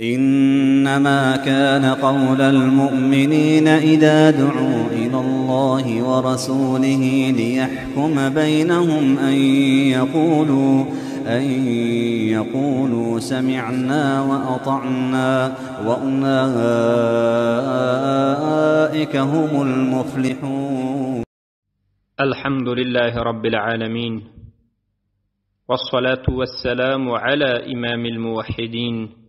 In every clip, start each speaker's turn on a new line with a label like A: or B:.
A: إنما كان قول المؤمنين إذا دعوا إلى الله ورسوله ليحكم بينهم أن يقولوا سمعنا وأطعنا وأولئك هم المفلحون.
B: الحمد لله رب العالمين، والصلاة والسلام على إمام الموحدين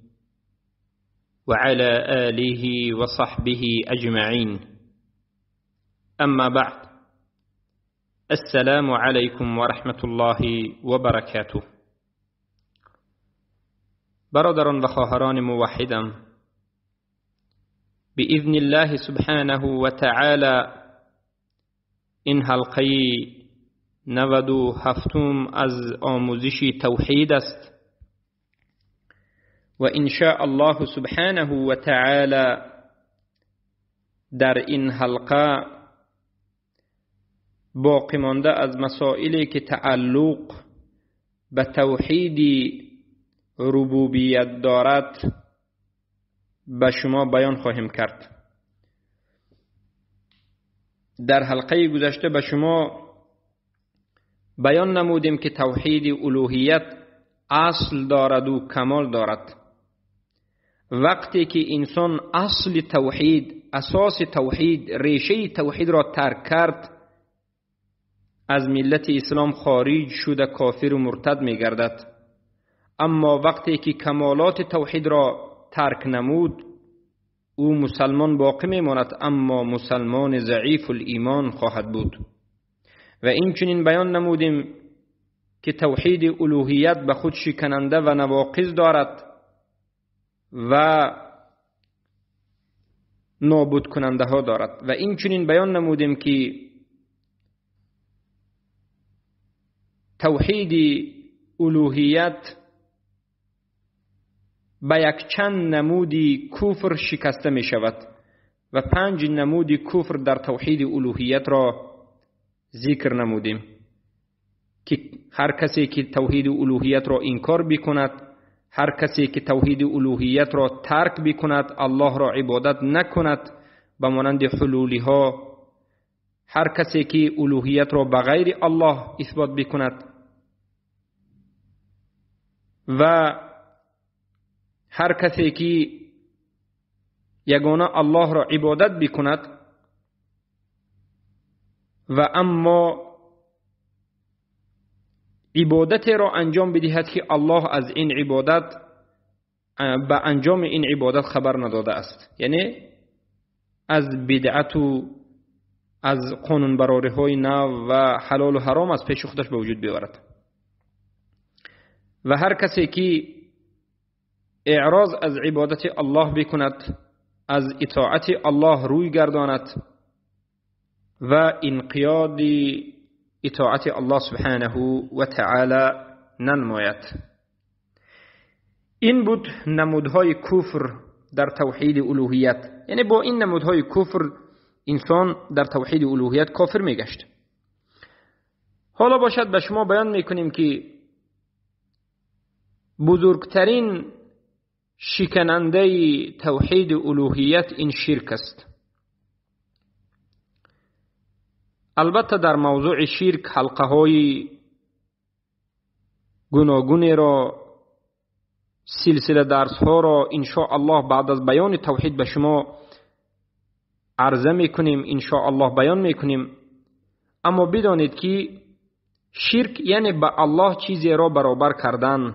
B: وعلى آله وصحبه أجمعين. أما بعد، السلام عليكم ورحمة الله وبركاته. برادران و خواهران موحدم، بإذن الله سبحانه وتعالى این حلقه 97 از آموزش توحید است و إن شاء الله سبحانه و تعالی در این حلقه باقی مانده از مسائلی که تعلق به توحید ربوبیت دارد به شما بیان خواهیم کرد. در حلقه گذشته به شما بیان نمودیم که توحید الوهیت اصل دارد و کمال دارد. وقتی که انسان اصل توحید، اساس توحید، ریشه توحید را ترک کرد، از ملت اسلام خارج شده، کافر و مرتد میگردد. اما وقتی که کمالات توحید را ترک نمود، او مسلمان باقی میماند، اما مسلمان ضعیف الایمان خواهد بود. و این چنین بیان نمودیم که توحید الوهیت به خود شکننده و نواقض دارد و نابود کننده ها دارد. و این چنین بیان نمودیم که توحید الوهیت به یک چند نمودی کفر شکسته می شود و 5 نمود کفر در توحید الوهیت را ذکر نمودیم که هر کسی که توحید الوهیت را انکار بکند، هر کسی که توحید الوهیت را ترک بکند، الله را عبادت نکند به مانند حلولی ها، هر کسی که الوهیت را به غیر الله اثبات بکند و هر کسی که یگانه الله را عبادت بکند و اما عبادت را انجام بدهد که الله از این عبادت به انجام این عبادت خبر نداده است، یعنی از بدعت و از قانون براری های نو و حلال و حرام از پیش خودش به وجود بیاورد. و هر کسی که اعراض از عبادت الله بکند، از اطاعت الله روی گرداند و انقیاد اطاعت الله سبحانه و تعالی ننماید. این بود نمودهای کفر در توحید الوهیت. یعنی با این نمودهای کفر انسان در توحید الوهیت کافر میگشت. حالا باشد به شما بیان میکنیم که بزرگترین شکننده توحید الوهیت این شرک است. البته در موضوع شرک حلقه های گوناگونی را، سلسله درس ها را ان شاء الله بعد از بیان توحید به شما عرضه میکنیم، ان شاء الله بیان میکنیم. اما بدانید که شرک یعنی به الله چیزی را برابر کردن.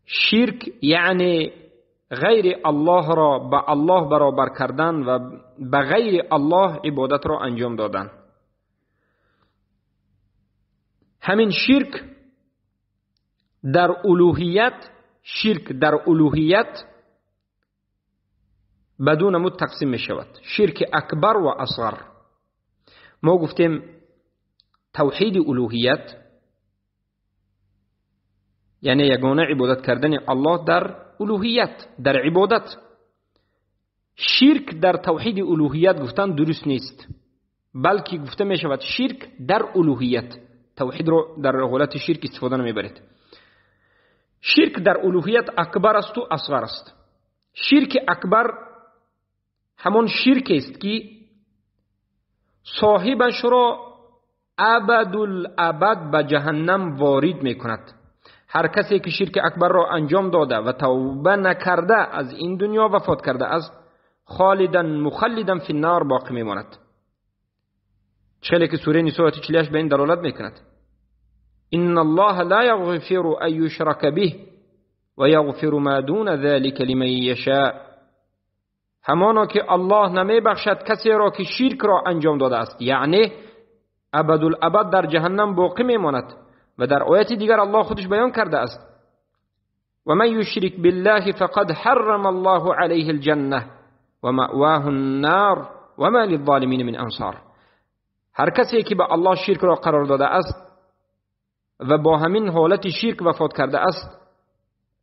B: شرک یعنی غیر الله را به الله برابر کردن و به غیر الله عبادت را انجام دادن. همین شرک در الوهیت، شرک در الوهیت بدون نمود تقسیم می شود، شرک اکبر و اصغر. ما گفتیم توحید الوهیت یعنی یگانه عبادت کردن الله در الوهیت، در عبادت. شرک در توحید الوهیت گفتن درست نیست، بلکه گفته می شود شرک در الوهیت. توحید رو در حالت شرک استفاده نمیبرید. Ширк дар улуҳият акбар асту асғар аст. Ширки акбар ҳамон ширкест, ки соҳибашро абадулабад ба ҷаҳаннам ворид мекунад. Ҳар касе ки ширки акбарро анҷом дода ва тавба накарда аз ин дунё вафот карда аст, холидан мухаллидан фи ннор боқӣ мемонад. Чхеле ки сураи Нисо ояти 48 ба ин далолат мекунад. إن الله لا يغفر أن يشرك به ويغفر ما دون ذلك لمن يشاء. همانا که الله نمیبخشد کسی را که شرک را انجام داده است، یعنی ابدالابد در جهنم باقی میماند. و در آیت دیگر الله خودش بیان کرده است: و من یشرک بالله فقد حرم الله علیه الجنه و مأواه النار و ما للظالمین من انصار. هر کسی که به الله شرک را قرار داده است و با همین حالت شرک وفات کرده است،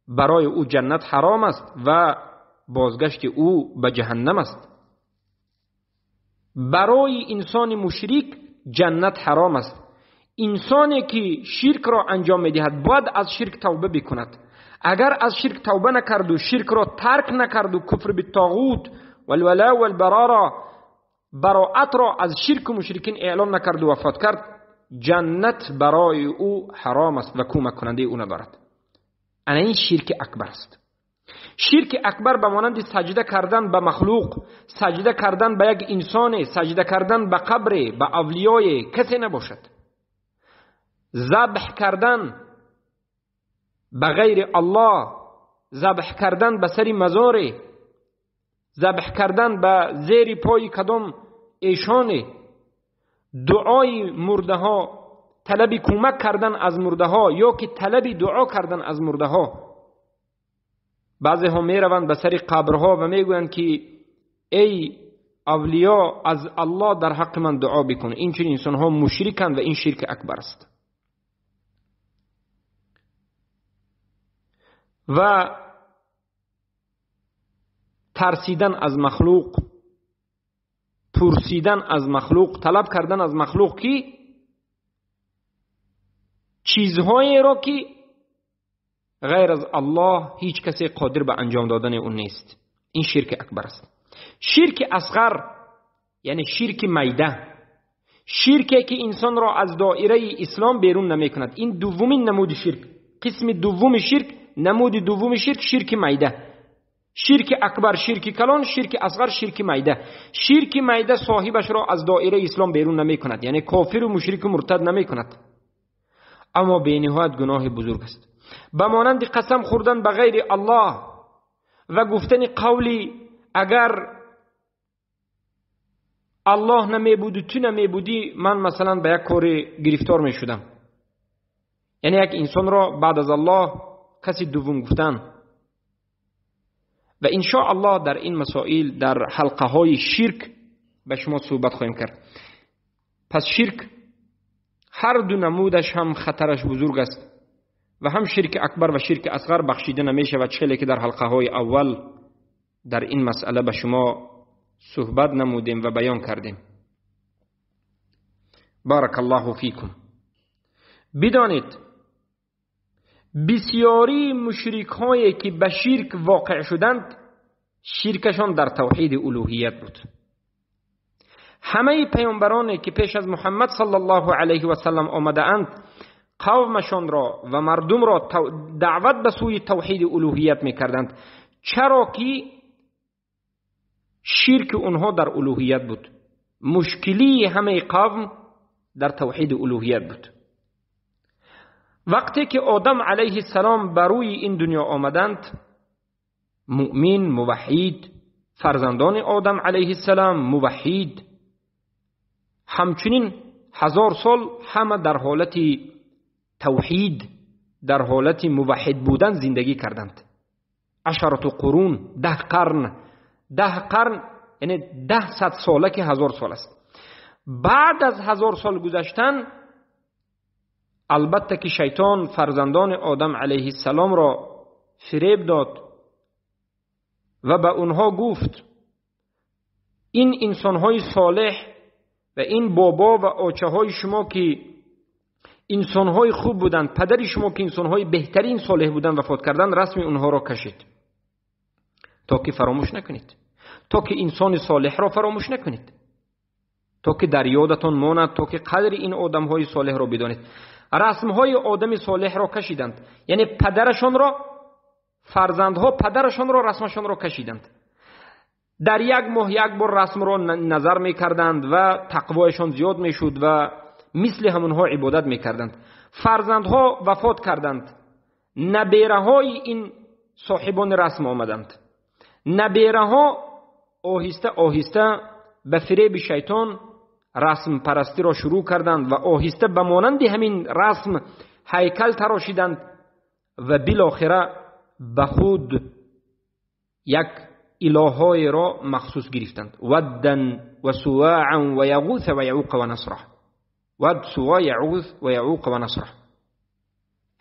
B: برای او جنت حرام است و بازگشت او به جهنم است. برای انسان مشرک جنت حرام است. انسانی که شرک را انجام میدهد باید از شرک توبه بکند. اگر از شرک توبه نکرد و شرک را ترک نکرد و کفر بالطاغوت والولا والبرا را، براعت را از شرک و مشرکین اعلام نکرد و وفات کرد، جنت برای او حرام است و کمک کننده او ندارد. انا این شرک اکبر است. شرک اکبر به مانند سجده کردن به مخلوق، سجده کردن به یک انسان، سجده کردن به قبر، به اولیای کسی نباشد. ذبح کردن به غیر الله، ذبح کردن به سر مزار، ذبح کردن به زیر پای کدام ایشان، دعای مرده ها، طلب کمک کردن از مرده ها یا که طلب دعا کردن از مرده ها. بعضی ها می روند به سر قبرها و میگویند که ای اولیا از الله در حق من دعا بکن. این چنین انسان ها مشرکند و این شرک اکبر است. و ترسیدن از مخلوق، پرسیدن از مخلوق، طلب کردن از مخلوق که چیزهایی را که غیر از الله هیچ کسی قادر به انجام دادن اون نیست، این شرک اکبر است. شرک اصغر یعنی شرک میده، شرکی که انسان را از دایره اسلام بیرون نمی کند. این دومین نمود شرک، قسم دوم شرک، نمود دوم شرک، شرک میده. شرک اکبر شرک کلان، شرک اصغر شرک میده. شرک میده صاحبش را از دایره اسلام بیرون نمی کند، یعنی کافر و مشرک و مرتد نمی کند، اما به نهایت گناه بزرگ است. به مانند قسم خوردن به غیر الله و گفتن قولی اگر الله نمی بود و تو نمی بودی من مثلا به یک کار گرفتار می شدم. یعنی یک انسان را بعد از الله کسی دوم گفتن. و ان شاء الله در این مسائل در حلقه های شرک به شما صحبت خواهیم کرد. پس شرک هر دو نمودش هم خطرش بزرگ است و هم شرک اکبر و شرک اصغر بخشیده نمی شود، چه که در حلقه های اول در این مسئله به شما صحبت نمودیم و بیان کردیم. بارک الله فیکم. بدانید بسیاری مشرک هایی که به شرک واقع شدند شرکشان در توحید الوهیت بود. همه پیامبرانی که پیش از محمد صلی الله علیه و سلم آمده اند قومشان را و مردم را دعوت به سوی توحید الوهیت میکردند، چرا که شرک اونها در الوهیت بود. مشکلی همه قوم در توحید الوهیت بود. وقتی که آدم علیه السلام بر روی این دنیا آمدند، مؤمن موحد، فرزندان آدم علیه السلام موحد، همچنین 1000 سال همه در حالت توحید، در حالت موحد بودن زندگی کردند. 10 قرون، 10 قرن، 10 قرن یعنی 10 ساله که 1000 سال است. بعد از 1000 سال گذشتن البته که شیطان فرزندان آدم علیه السلام را فریب داد و به اونها گفت این انسانهای صالح و این بابا و آچه های شما که инсонҳои хуб буданд, падари шумо ки инсонҳои беҳтарин солеҳ буданд вафот карданд, расми онҳоро кашид, то ки фаромӯш накунед, то ки инсони солеҳро фаромӯш накунед, то ки дар ёдатон монад, то ки қадри ин одамҳои солеҳро бидонед. Расмҳои одами солеҳро кашиданд, яъне падарашонро, фарзандҳо падарашонро расмашонро кашиданд. Дар як моҳ як бор расмро назар мекарданд ва тақвояшон зиёд мешуд ва мисли ҳамонҳо ибодат мекарданд. Фарзандҳо вафот карданд, набераҳои ин соҳибони расм омаданд. Набераҳо оҳиста оҳиста ба фиреби шайтон расмпарастиро шурӯъ карданд ва оҳиста ба монанди ҳамин расм ҳайкал тарошиданд ва билохира ба худ як илоҳҳоеро махсус гирифтанд. Ваддан ва суваан ва яғуса ва яуқа ва насра. Вад, сува, яғус ва яуқа ва насра.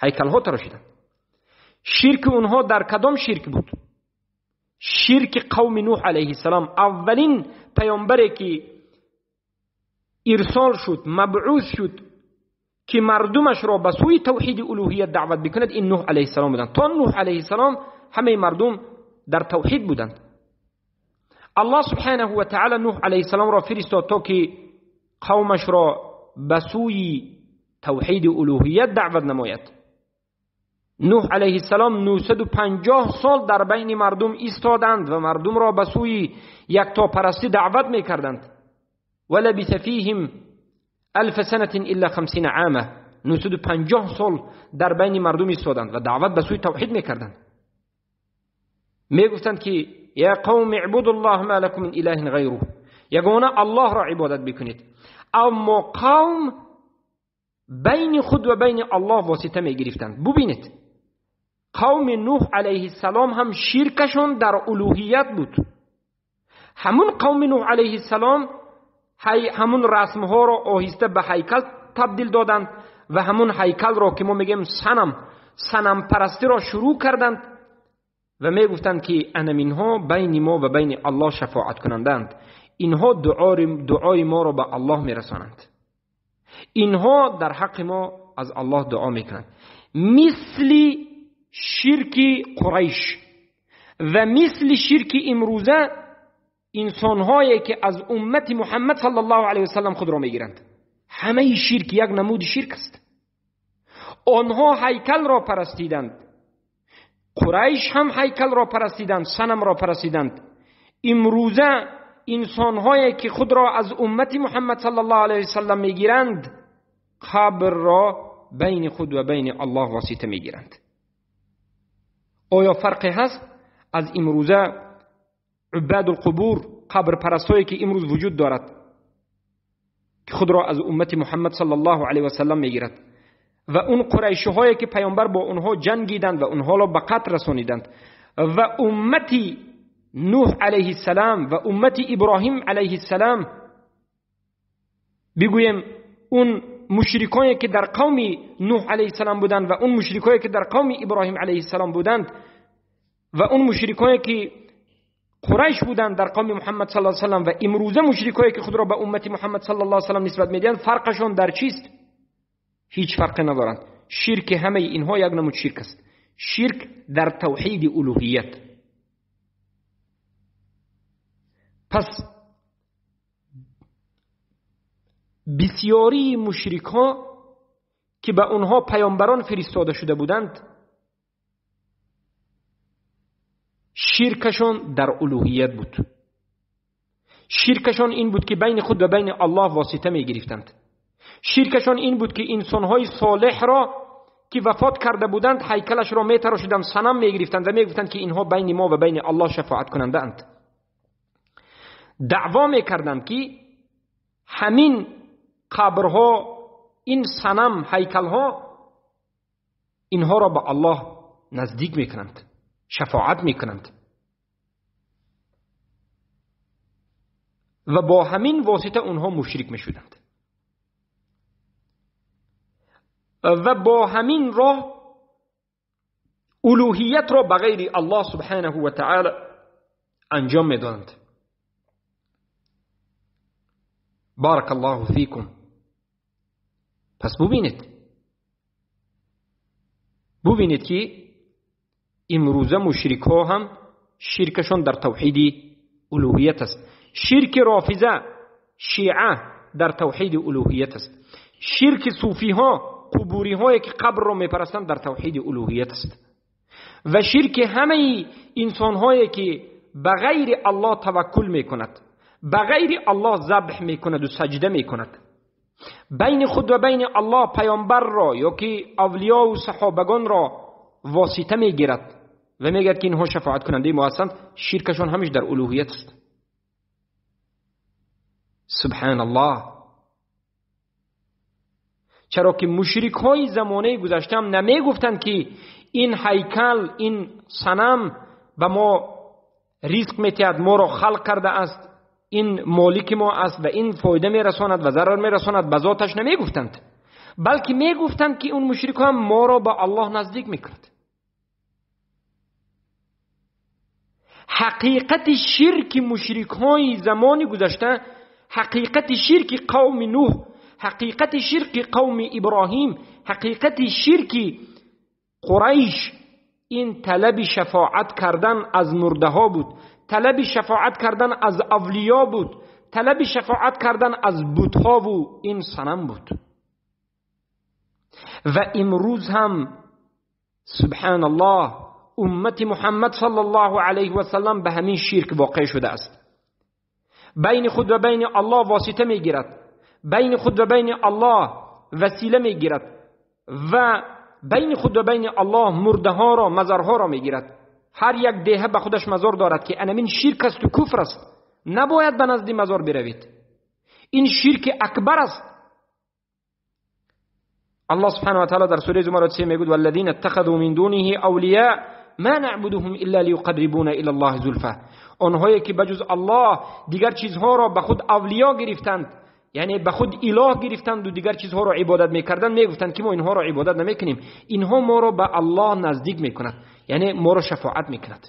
B: Ҳайкалҳо тарошиданд. Ширки онҳо дар кадом ширк буд? Ширки қавми Нуҳ алайҳиссалом, аввалин паёмбаре ки ирсол шуд, мабъус шуд ки мардумашро ба сӯи тавҳиди улуҳият даъват бикунад, ин Нуҳ алайҳиссалом буданд. То Нуҳ алайҳиссалом ҳамаи мардум дар тавҳид буданд. Аллоҳ субҳанаҳу ва таъала Нуҳ алайҳиссаломро фиристод то ки қавмашро ба сӯи тавҳиди улуҳият даъват намояд. Нуҳ алайҳиссалом 950 сол дар байни мардум истоданд ва мардумро ба сӯи яктопарастӣ даъват мекарданд. ولبث فيهم 1000 سنة إلا 50 عاما. 950 сол дар байни мардум истоданд ва даъват ба сӯи тавҳид мекарданд. Мегуфтанд ки я қавм اعبدوا الله ما لكم من إله غيره, ягона Аллоҳро ибодат бикунед. Аммо қавм байни худ ва байни Аллоҳ восита мегирифтанд. Бубинед, қавми Нуҳ алайҳиссалом ҳам ширкашон дар улуҳият буд. Ҳамун қавми Нуҳ алайҳиссалом ҳамун расмҳоро оҳиста ба ҳайкал табдил доданд ва ҳамун ҳайкалро ки мо мегӯем санам, санампарастиро шурӯъ карданд ва мегуфтанд ки анаминҳо байни мо ва байни Аллоҳ шафоат кунандаанд, инҳо дуои моро ба Аллоҳ мерасонанд, инҳо дар ҳаққи мо аз Аллоҳ дуо мекунанд. Мисли ширки Қурайш ва мисли ширки имрӯза инсонҳое ки аз уммати Муҳаммад саллаллоҳу алайҳи васаллам худро мегиранд, ҳамаи ширк як намуди ширк аст. Онҳо ҳайкалро парастиданд, Қурайш ҳам ҳайкалро парастиданд, санамро парастиданд. Имрӯза инсонҳое ки худро аз уммати Муҳаммад саллаллоҳу алайҳи васаллам мегиранд, қабрро байни худ ва байни Аллоҳ восита мегиранд. Оё фарқе ҳаст аз имрӯза عباد القبور، قبرپرستایی که امروز وجود دارد که خود را از امت محمد صلی الله علیه و سلم میگیرد و اون قریشی هایی که پیامبر با اونها جنگیدند و اونها را به قتل رسانیدند و امت نوح علیه السلام و امت ابراهیم علیه السلام، بگوییم اون مشرکانی که در قوم نوح علیه السلام بودند و اون مشرکانی که در قوم ابراهیم علیه السلام بودند و اون مشرکانی که قریش بودند در قوم محمد صلی الله علیه و سلم و امروزه مشرکایی که خود را به امت محمد صلی الله علیه و سلم نسبت میدهند، فرقشان در چیست؟ هیچ فرقی ندارند. شرک همه اینها یک نمود شرک است، شرک در توحید الوهیت. پس بسیاری مشرک ها که به آنها پیامبران فرستاده شده بودند، شرکشان در الوهیت بود. شرکشان این بود که بین خود و بین الله واسطه می گرفتند. شرکشان این بود که انسانهای صالح را که وفات کرده بودند هیکلش را می تراشیدند، صنم می گرفتند و می گفتند که اینها بین ما و بین الله شفاعت کننده اند. دعوا می کردند که همین قبرها، این صنم، هیکلها، اینها را به الله نزدیک می کنند، شفاعت میکنند و با همین واسطه اونها مشرک میشدند و با همین راه الوهیت را به غیر الله سبحانه و تعالی انجام میدادند. بارک الله فیکم. پس ببینید ببینید که امروزه مشرک ها هم شرکشون در توحید الوهیت است. شرک رافضه شیعه در توحید الوهیت است. شرک صوفی ها قبوری هایی که قبر را میپرستند در توحید الوهیت است. و شرک همه انسان هایی که بغیر الله توکل میکند، بغیر الله ذبح میکند و سجده میکند، بین خود و بین الله پیامبر را یا که اولیا و صحابگان را واسطه میگیرد و میگه که اینها شفاعت کننده ما هستند، شرکشون همیش در الوهیت است. سبحان الله. چرا که مشرک های زمانه گذشته هم نمیگفتند که این هیکل، این صنم به ما رزق میتید، ما را خلق کرده است، این مالک ما است و این فایده میرساند و ضرر میرساند، به ذاتش نمیگفتند، بلکه میگفتند که اون مشرک هم ما را به الله نزدیک میکند. حقیقت شرک مشرک های زمان گذشته، حقیقت شرک قوم نوح، حقیقت شرک قوم ابراهیم، حقیقت شرک قریش، این طلب شفاعت کردن از مرده ها بود، طلب شفاعت کردن از اولیا بود، طلب شفاعت کردن از بت‌ها و این صنم بود. و امروز هم سبحان الله امت محمد صلی الله علیه و سلم به همین شرک واقع شده است. بین خود و بین الله واسطه میگیرد، بین خود و بین الله وسیله میگیرد و بین خود و بین الله مرده ها را، مزارها را میگیرد. هر یک دهه به خودش مزار دارد که انمین شرک است و کفر است، نباید به نزد مزار بروید، این شرک اکبر است. الله سبحانه و تعالی در سوره زمر آیه 3 میگوید والذین اتخذوا من دونه اولیاء ما نعبدهم الا لیقربونا الی الله زلفا. آنهایی که بجز الله دیگر چیزها را به خود اولیا گرفتند، یعنی به خود اله گرفتند و دیگر چیزها را عبادت میکردند، میگفتند که ما اینها را عبادت نمیکنیم، اینها ما را به الله نزدیک میکند، یعنی ما را شفاعت میکند.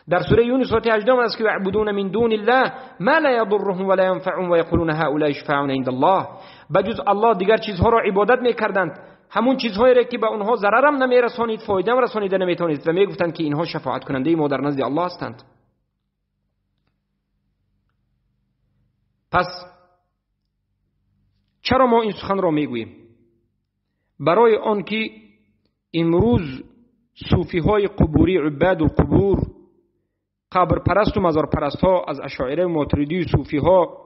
B: در سوره یونس آیه 18 است که یعبدون من دون الله ما لا یضرهم ولا ينفعهم ويقولون هؤلاء شفاعون عند الله. بجز الله دیگر چیزها را عبادت میکردند، همون چیزهایی را که به آنها ضررم نمیرسانید، فایده هم رسانیده نمیتونید، و میگفتند که اینها شفاعت کننده ما در نزد الله هستند. پس چرا ما این سخن را میگوییم؟ برای آنکه امروز صوفی های قبوری، عباد القبور، قبر پرست و مزار پرست ها از اشاعره و ماتریدی و صوفی ها،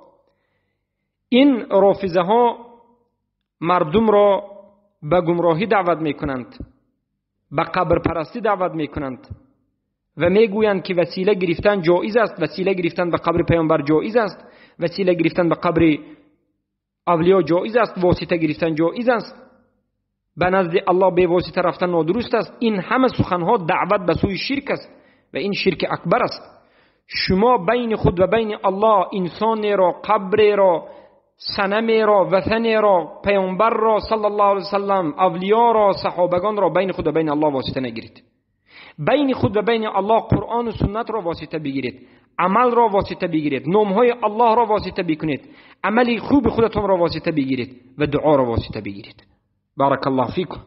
B: این رافضه ها مردم را به گمراهی دعوت میکنند، به قبر پرستی دعوت میکنند و میگویند که وسیله گرفتن جایز است، وسیله گرفتن به قبر پیامبر جایز است، وسیله گرفتن به قبر اولیا جایز است، واسطه گرفتن جایز است، به نزد الله به واسطه رفتن نادرست است. این همه سخنها دعوت به سوی شرک است و این شرک اکبر است. شما بین خود و بین الله انسان را، قبر را، صنم را، وثن را، پیامبر را صلی الله علیه وسلم، اولیا را، صحابگان را بین خود و بین الله واسطه نگیرید. بین خود و بین الله قرآن و سنت را واسطه بگیرید، عمل را واسطه بگیرید، نامهای الله را واسطه بکنید، عمل خوب خودتون را واسطه بگیرید و دعا را واسطه بگیرید. بارک الله فیکم.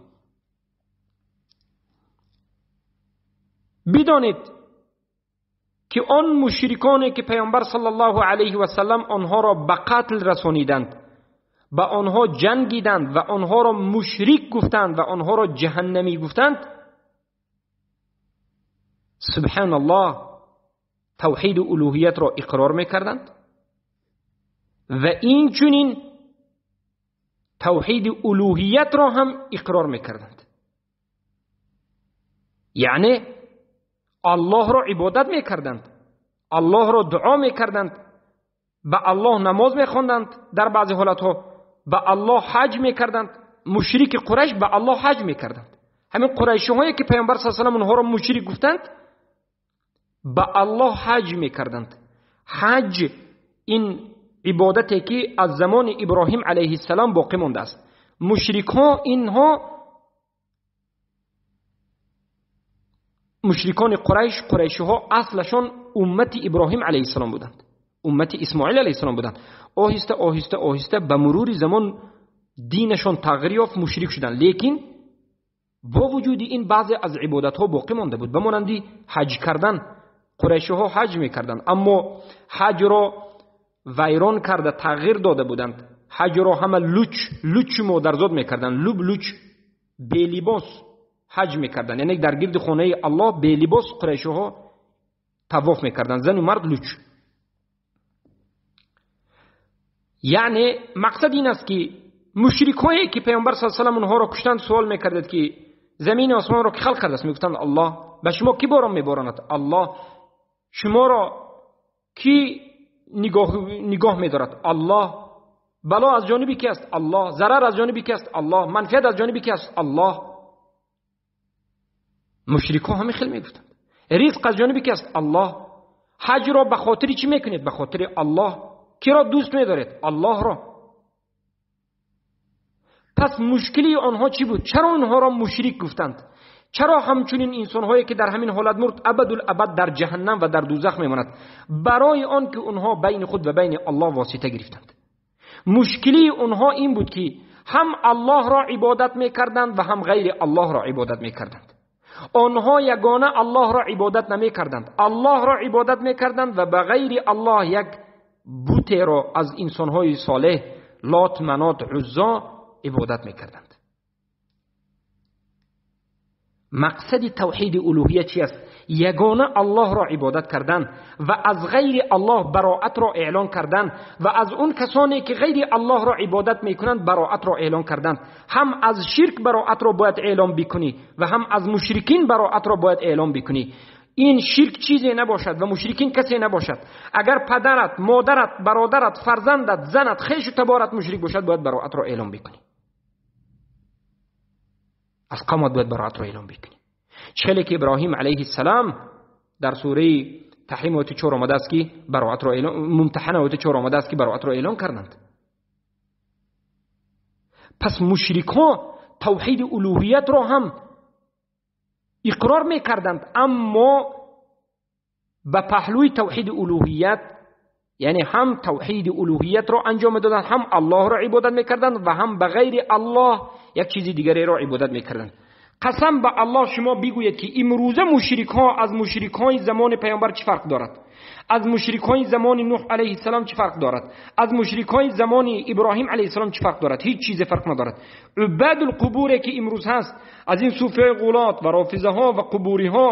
B: بدانید که آن مشرکانی که پیامبر صلی الله علیه و سلم آنها را به قتل رسانیدند، به آنها جنگیدند و آنها را مشرک گفتند و آنها را جهنمی گفتند، سبحان الله توحید و الوهیت را اقرار میکردند و این چنین توحید الوهیت را هم اقرار میکردند. یعنی الله را عبادت میکردند، الله را دعا میکردند، به الله نماز میخواندند، در بعضی حالتها به الله حج میکردند. مشرک قریش به الله حج میکردند. همین قریشی هایی که پیامبر صلی الله علیه و سلم اونها را مشرک گفتند به الله حج میکردند. حج این عبادتی که از زمان ابراهیم علیه السلام باقی مانده است. مشرک ها اینها مشرکان قریش، قریشی ها اصلشان امت ابراهیم علیه السلام بودند، امت اسماعیل علیه السلام بودند. آهسته آهسته آهسته به مرور زمان دینشان تغییر یافت، مشرک شدند. لیکن Бо вуҷуди ин баъзе аз ибодатҳо боқӣ монда буд, ба монанди ҳаҷ кардан. Қурайшиҳо ҳаҷ мекарданд, аммо ҳаҷро вайрон карда тағйир дода буданд. Ҳаҷро ҳама луч луч модарзод мекарданд, луб луч белибос ҳаҷ мекарданд, яъне дар гирди хонаи Аллоҳ белибос қурайшиҳо тавоф мекарданд, зану мард луч. Яъне мақсад ин аст ки мушрикҳое ки паёмбар саллаллоҳу алайҳи васаллам онҳоро куштанд, суол мекарданд ки замин осмонро ки халқ кардааст? Мегуфтанд Аллоҳ. Ба шумо ки борон меборонад? Аллоҳ. Шуморо ки нигоҳ медорад? Аллоҳ. бало аз ҷониби ки аст? Аллоҳ. зарар аз ҷониби ки аст? Аллоҳ. манфиат аз ҷониби ки аст? Аллоҳ. мушрикҳо ҳамин хел мегуфтанд. ризқ аз ҷониби ки аст? Аллоҳ. ҳаҷро ба хотири чӣ мекунед? Ба хотири Аллоҳ. киро дӯст медоред? Аллоҳро. Пас мушкили онҳо чӣ буд? Чаро онҳоро мушрик гуфтанд? Чаро ҳамчунин инсонҳое ки дар ҳамин ҳолат мурд абадулабад дар ҷаҳаннам ва дар дӯзах мемонад? Барои он ки онҳо байни худ ва байни Аллоҳ восита гирифтанд. Мушкили онҳо ин буд ки ҳам Аллоҳро ибодат мекарданд ва ҳам ғайри Аллоҳро ибодат мекарданд. Онҳо ягона Аллоҳро ибодат намекарданд, Аллоҳро ибодат мекарданд ва ба ғайри Аллоҳ як бутеро аз инсонҳои солеҳ, Лот, Манот, Уззо ибодат мекарданд. Мақсади тавҳиди улуҳия чи аст? Ягона Аллоҳро ибодат кардан ва аз ғайри Аллоҳ бароатро эълон кардан ва аз он касоне ки ғайри Аллоҳро ибодат мекунанд бароатро эълон кардан. Ҳам аз ширк бароатро бояд эълон бикунӣ ва ҳам аз мушрикин бароатро бояд эълон бикунӣ. Ин ширк чизе набошад ва мушрикин касе набошад. Агар падарат, модарат, бародарат, фарзандат, занат, хешу таборат мушрик бошад, бояд бароатро эълон бикунӣ. Аз қавмат бояд бароатро эълон бикунӣ. Чхеле ки Иброҳим алайҳиссалом дар сураи Таҳрим ояти 4 омадааст ки бароатро эълон, Мумтаҳана ояти 4 омадааст ки бароатро эълон карданд. Пас мушрикҳо тавҳиди улуҳиятро ҳам иқрор мекарданд, аммо ба паҳлӯи тавҳиди улуҳият, яъне ҳам тавҳиди улуҳиятро анҷом медоданд, ҳам Аллоҳро ибодат мекарданд ва ҳам ба ғайри Аллоҳ як чизи дигареро ибодат мекарданд. Қасам ба Аллоҳ шумо бигӯед ки имрӯза мушрикҳо аз мушрикҳои замони паёмбар чӣ фарқ дорад? Аз мушрикҳои замони Нуҳ алайҳиссалом чӣ фарқ дорад? Аз мушрикҳои замони Иброҳим алайҳиссалом чӣ фарқ дорад? Ҳеҷ чизе фарқ надорад. Уббадул қубуре ки имрӯз ҳаст, аз ин суфиҳои ғулот ва рофизаҳо ва қубуриҳо,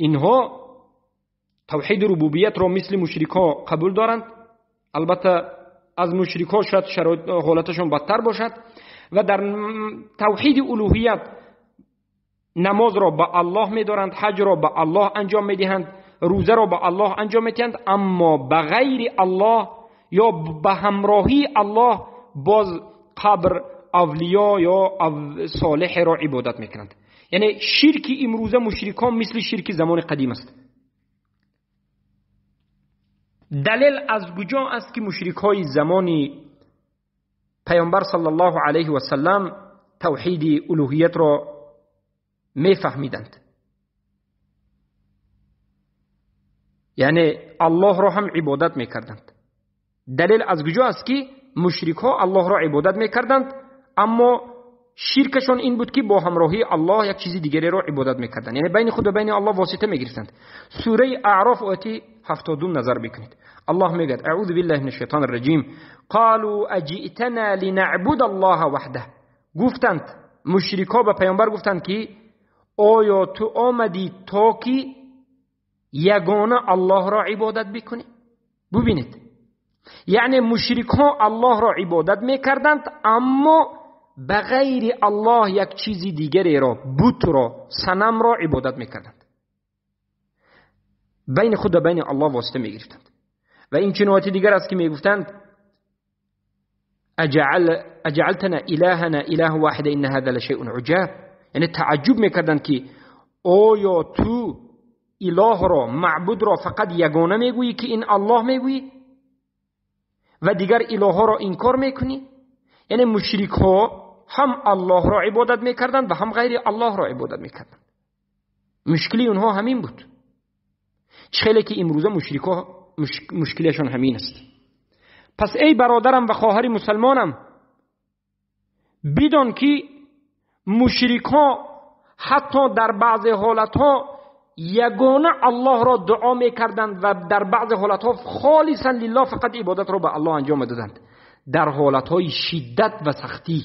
B: инҳо тавҳиди рубубиятро мисли мушрикҳо қабул доранд. Албатта аз мушрикҳо шояд шароит ҳолаташон бадтар бошад ва дар тавҳиди улуҳият намозро ба Аллоҳ медоранд, ҳаҷро ба Аллоҳ анҷом медиҳанд, рӯзаро ба Аллоҳ анҷом медиҳанд, аммо ба ғайри Аллоҳ ё ба ҳамроҳии Аллоҳ боз қабр, авлиё ё солеҳро ибодат мекунанд. Яъне ширки имрӯза мушрикон мисли ширки замони қадим аст. Далел аз куҷо аст ки мушрикҳои замони паёмбар саллаллоҳу алайҳи васаллам тавҳиди улуҳиятро мефаҳмиданд? Яъне Аллоҳро ҳам ибодат мекарданд. Далел аз куҷо аст ки мушрикҳо Аллоҳро ибодат мекарданд, аммо ширкашон ин буд ки бо ҳамроҳии Аллоҳ як чизи дигареро ибодат мекарданд, яъне байни худ ва байни Аллоҳ восита мегирифтанд. Сураи Аъроф ояти 72 назар бикунед. Аллоҳ мегӯяд: аъузу биллаҳи минаш шайтонир раҷим, қолу аҷи'тана линa'буда Аллоҳа ваҳдаҳ. Гуфтанд мушрикҳо ба паёмбар гуфтанд ки оё ту омадӣ то ки ягона Аллоҳро ибодат бикунӣ? Бубинед, яъне мушрикҳо Аллоҳро ибодат мекарданд, аммо ба ғайри Аллоҳ як чизи дигареро, бутро, санамро ибодат мекарданд. Байни худ ва байни Аллоҳ восита мегирифтанд. Ва ин чунин ояти дигар аст ки мегуфтанд: аҷаалтана илаҳана илаҳан воҳида инна ҳаза лашайъун уҷаб. Яъне таъаҷҷуб мекарданд ки оё ту илоҳро, маъбудро фақат ягона мегӯӣ ки ин Аллоҳ мегӯӣ ва дигар илоҳҳоро инкор мекунӣ? Яъне мушрикҳо ҳам Аллоҳро ибодат мекарданд ва ҳам ғайри Аллоҳро ибодат мекарданд. Мушкили онҳо ҳамин буд. Чӣ хеле ки имрӯза мушрикҳо мушкилашон ҳамин аст. Пас эй бародарам ва хоҳари мусалмонам, бидон ки مشرک ها حتی در بعض حالت ها یگانه الله را دعا میکردند و در بعض حالت ها خالصا لله فقط عبادت را به الله انجام میدادند. در حالت های شدت و سختی،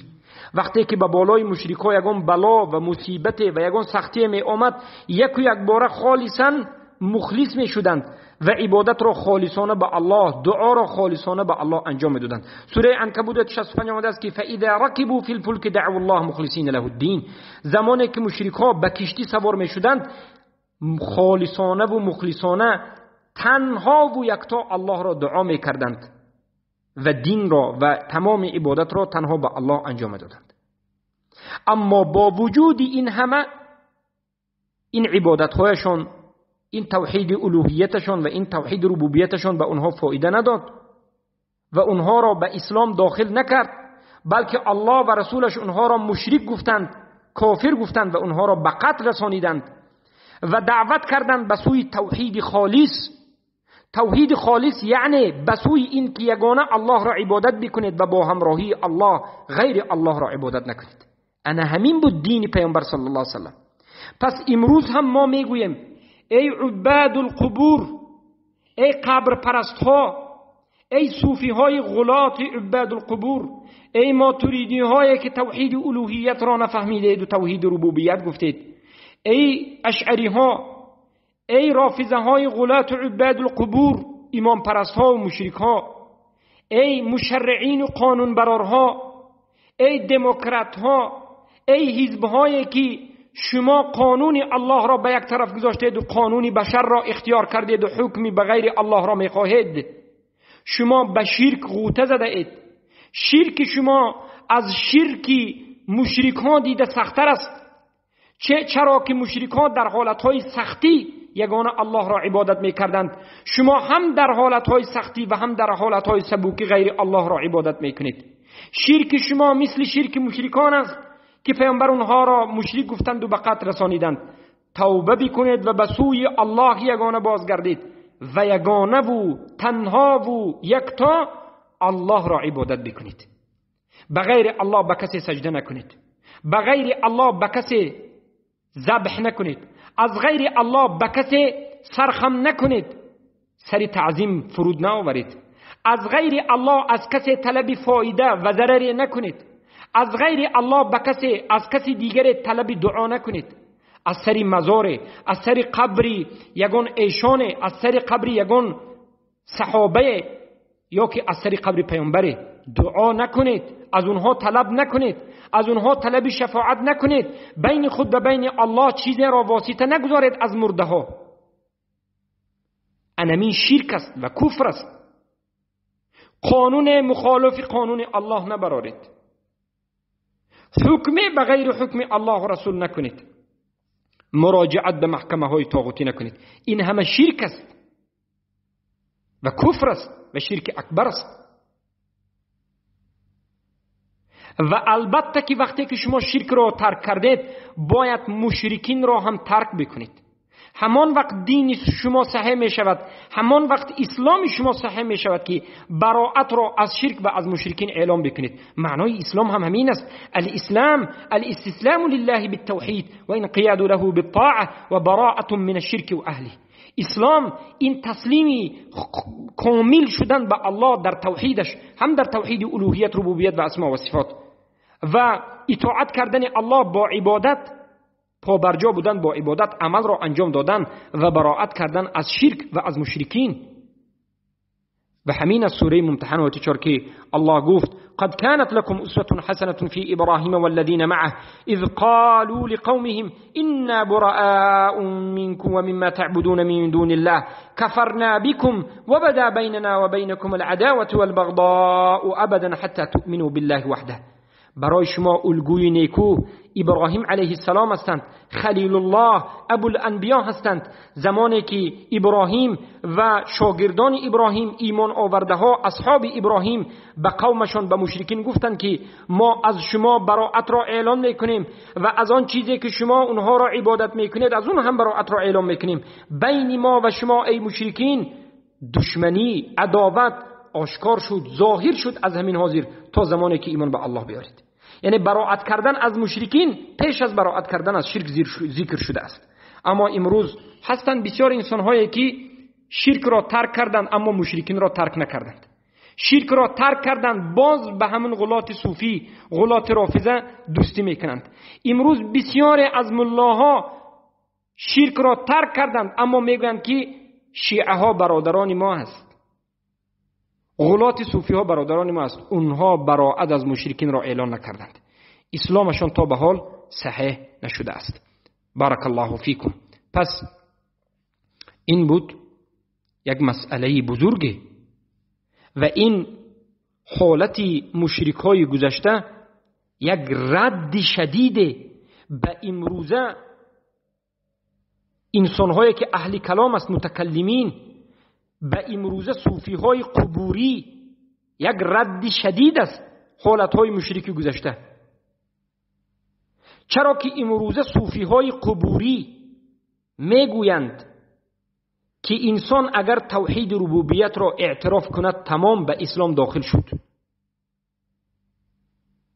B: وقتی که به بالای مشرک ها یگان بلا و مصیبت و یگان سختی می آمد، یک و یک باره خالصا مخلص می شدند و عبادت را خالصانه به الله، دعا را خالصانه به الله انجام میدادند. سوره عنکبوت 65 آمده است که فاذا ركبوا في الفلك دعوا الله مخلصین له الدین. زمانی که مشرک ها به کشتی سوار می شدند، خالصانه و مخلصانه تنها و یکتا الله را دعا می کردند و دین را و تمام عبادت را تنها به الله انجام دادند. اما با وجود این همه، این عبادت هایشان، این توحید الوهیتشان و این توحید ربوبیتشان به اونها فایده نداد و اونها را به اسلام داخل نکرد، بلکه الله و رسولش اونها را مشرک گفتند، کافر گفتند و اونها را به قتل رسانیدند و دعوت کردند به سوی توحید خالص. توحید خالص یعنی به سوی این که یگانه الله را عبادت بکنید و با همراهی الله غیر الله را عبادت نکنید. انا همین بود دین پیامبر صلی الله علیه و سلم. پس امروز هم ما میگوییم ای عباد القبور، ای قبر پرست ها، ای صوفی های غلات عباد القبور، ای ماتریدی های که توحید الوهیت را نفهمیدید و توحید ربوبیت گفتید، ای اشعری ها، ای رافضه های غلات عباد القبور، امام پرست ها و مشرک ها، ای مشرعین و قانون برارها، ای دموکرات ها، ای حزب هایی که شما قانون الله را به یک طرف گذاشتید و قانون بشر را اختیار کردید و حکمی به غیر الله را میخواهید، شما به شرک غوطه زده اید. شرک شما از شرک مشرک ها دیده سخت‌تر است. چرا که مشرک ها در حالت های سختی یگانه الله را عبادت میکردند، شما هم در حالت های سختی و هم در حالت های سبوکی غیر الله را عبادت میکنید. شرک شما مثل شرک مشرکان است که پیامبر اونها را مشرک گفتند و به قتل رسانیدند. توبه بکنید و به سوی الله یگانه بازگردید و یگانه و تنها و یکتا الله را عبادت بکنید. بغیر الله به کسی سجده نکنید، بغیر الله به کسی ذبح نکنید، از غیر الله به کسی سرخم نکنید، سر تعظیم فرود نآورید، از غیر الله از کسی طلب فایده و ضرر نکنید، از غیر الله به کسی از کسی دیگر طلب دعا نکنید. از سر مزار، از سر قبری یگان ایشان، از سر قبری یگان صحابه یا که از سر قبر پیامبر دعا نکنید، از اونها طلب نکنید، از اونها طلب شفاعت نکنید. بین خود و بین الله چیزی را واسطه نگذارید از مرده ها. انمین شرک است و کفر است. قانون مخالف قانون الله نبرارید، حکم بغیر حکم الله و رسول نکنید، مراجعت به محکمه های طاغوتی نکنید. این همه شرک است و کفر است و شرک اکبر است. و البته که وقتی که شما شرک را ترک کردید، باید مشرکین را هم ترک بکنید. همان وقت دین شما صحیح می شود، همان وقت اسلام شما صحیح می شود که براءت را از شرک و از مشرکین اعلام بکنید. معنای اسلام هم همین است. الاسلام الاستسلام لله بالتوحید و انقیاد له بالطاعه و براءت من الشرک و اهله. اسلام این تسلیمی کامل شدن به الله در توحیدش، هم در توحید الوهیت، ربوبیت و اسما و صفات، و اطاعت کردن الله با عبادت، پابرجا بودن با عبادت، عمل را انجام دادن و براءت کردن از شرک و از مشرکین. و همین از سوره ممتحنه آیه 4 که الله گفت قد كانت لكم أسوة حسنة في إبراهيم والذين معه إذ قالوا لقومهم إنا براء منكم ومما تعبدون من دون الله كفرنا بكم وبدا بيننا وبينكم العداوة والبغضاء أبدا حتى تؤمنوا بالله وحده. برای شما الگوی نیکو ابراهیم علیه السلام هستند، خلیل الله، ابوالانبیا هستند. زمانی که ابراهیم و شاگردان ابراهیم، ایمان آورده ها، اصحاب ابراهیم به قومشان، به مشرکین گفتند که ما از شما براءت را اعلان میکنیم و از آن چیزی که شما اونها را عبادت میکنید از اون هم براءت را اعلان میکنیم. بین ما و شما ای مشرکین دشمنی، عداوت آشکار شد، ظاهر شد از همین حاضر تا زمانی که ایمان به الله بیارید. یعنی براعت کردن از مشرکین پیش از براعت کردن از شرک ذکر شده است. اما امروز هستند بسیار انسان‌هایی که شرک را ترک کردند اما مشرکین را ترک نکردند. شرک را ترک کردند، باز به همون غلات صوفی، غلات رافضه دوستی میکنند. امروز بسیاری از ملاها شرک را ترک کردند اما میگویند که شیعه ها برادران ما هست، غلات صوفی ها برادران ما است. اونها براعت از مشرکین را اعلان نکردند. اسلامشان تا به حال صحیح نشده است. بارک الله فیکم. پس این بود یک مسئله بزرگی و این حالت مشرک های گذشته یک رد شدید به امروزه انسان هایی که اهل کلام است، متکلمین، به امروزه صوفی های قبوری یک رد شدید است حالت های مشرکی گذشته. چرا که امروزه صوفی های قبوری میگویند که انسان اگر توحید ربوبیت را اعتراف کند تمام به اسلام داخل شد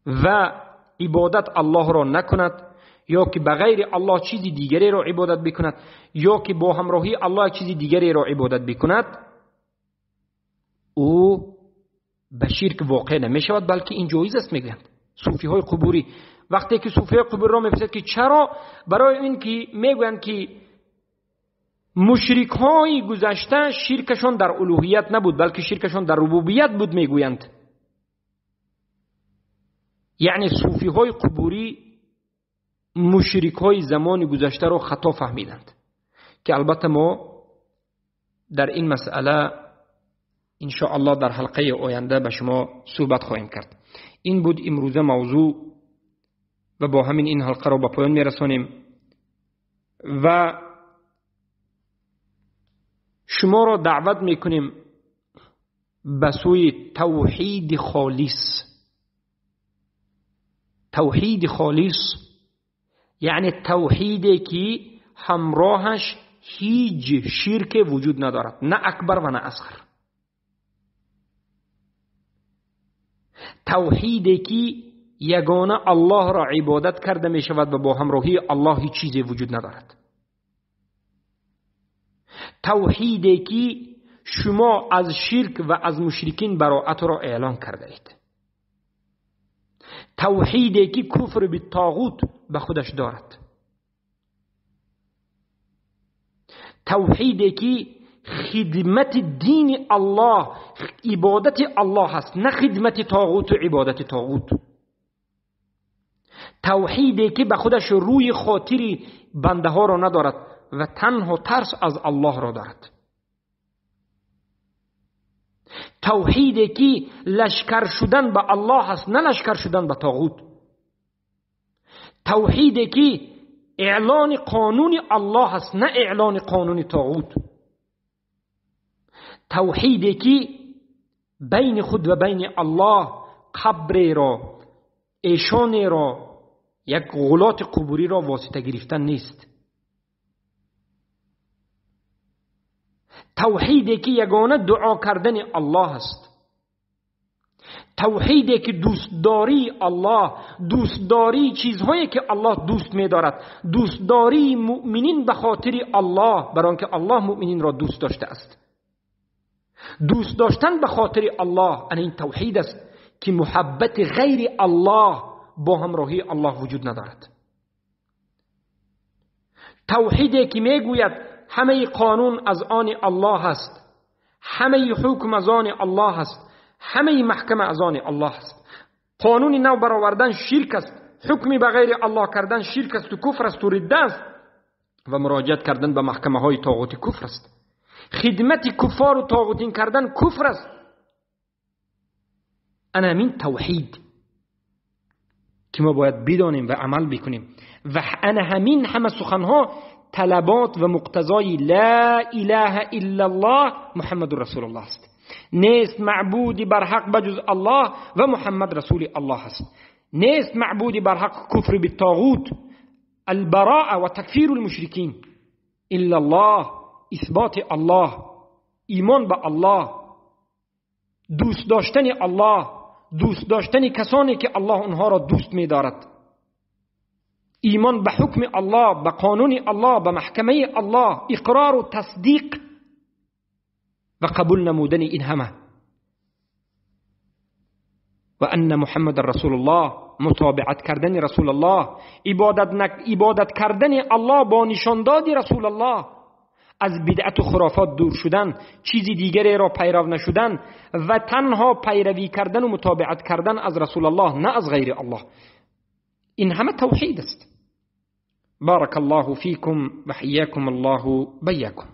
B: و عبادت الله را نکند، یا که بغیر الله چیزی دیگری را عبادت بکند، یا که با همراهی الله چیزی دیگری را عبادت بکند، او به شرک واقع نمی شود، بلکه این جایز است میگویند صوفی های قبوری. وقتی که صوفی های قبوری را میپرسند که چرا، برای این که میگویند که مشرک های گذشته شرکشان در الوهیت نبود بلکه شرکشان در ربوبیت بود میگویند. یعنی صوفی های قبوری مشرک های زمان گذشته را خطا فهمیدند، که البته ما در این مسئله ان شاء الله در حلقه آینده به شما صحبت خواهیم کرد. این بود امروزه موضوع و با همین این حلقه را به پایان میرسانیم و شما را دعوت میکنیم به سوی توحید خالص. توحید خالص یعنی توحیدی که همراهش هیچ شرک وجود ندارد، نه اکبر و نه اصغر. توحیدی که یگانه الله را عبادت کرده می شود و با همراهی الله هیچ چیزی وجود ندارد. توحیدی که شما از شرک و از مشرکین براعت را اعلان کرده اید. توحیدی که کفر به طاغوت به خودش دارد. توحیدی که خدمت دین الله، عبادت الله است، نه خدمت طاغوت و عبادت طاغوت. توحیدی که به خودش روی خاطر بنده ها را ندارد و تنها ترس از الله را دارد. توحیدی که لشکر شدن به الله است، نه لشکر شدن به طاغوت. توحیدی که اعلان قانون الله است، نه اعلان قانون طاغوت. توحیدی که بین خود و بین الله قبر را، ایشان را، یک غلات قبوری را واسطه گرفتن نیست. توحیدی که یگانه دعا کردن الله است. توحیدی که دوستداری الله، دوستداری چیزهایی که الله دوست می‌دارد، دوستداری مؤمنین به خاطر الله، برای آنکه الله مؤمنین را دوست داشته است. دوست داشتن به خاطر الله، این توحید است که محبت غیر الله با همراهی الله وجود ندارد. توحیدی که میگوید همه قانون از آن الله است، همه حکم از آن الله است، همه محکمه از آن الله است. قانون نو برآوردن شرک است، حکمی به غیر الله کردن شرک است و کفر است و رده است و مراجعت کردن به محکمه های طاغوت کفر است. خدمت کفار و طاغوتین کردن کفر است. انا همین توحید که ما باید بدانیم و عمل بکنیم و انا همین همه سخنها طلبات و مقتضای لا اله الا الله محمد رسول الله است. نیست معبودی بر حق بجز الله و محمد رسول الله است. نیست معبودی بر حق کفر بالطاغوت، البراءه و تکفیر المشرکین الا الله، اثبات الله، ایمان به الله، دوست داشتن الله، دوست داشتن کسانی که الله اونها را دوست می‌دارد، ایمان به حکم الله، به قانون الله، به محکمه الله، اقرار و تصدیق و قبول نمودن این همه، و ان محمد رسول الله، متابعت کردن رسول الله، عبادت کردن الله با نشانداد رسول الله، از بدعت و خرافات دور شدن، چیزی دیگری را پیرو نشدن و تنها پیروی کردن و متابعت کردن از رسول الله، نه از غیر الله. این همه توحید است. بارک الله فیکم و حیاکم الله بیاکم.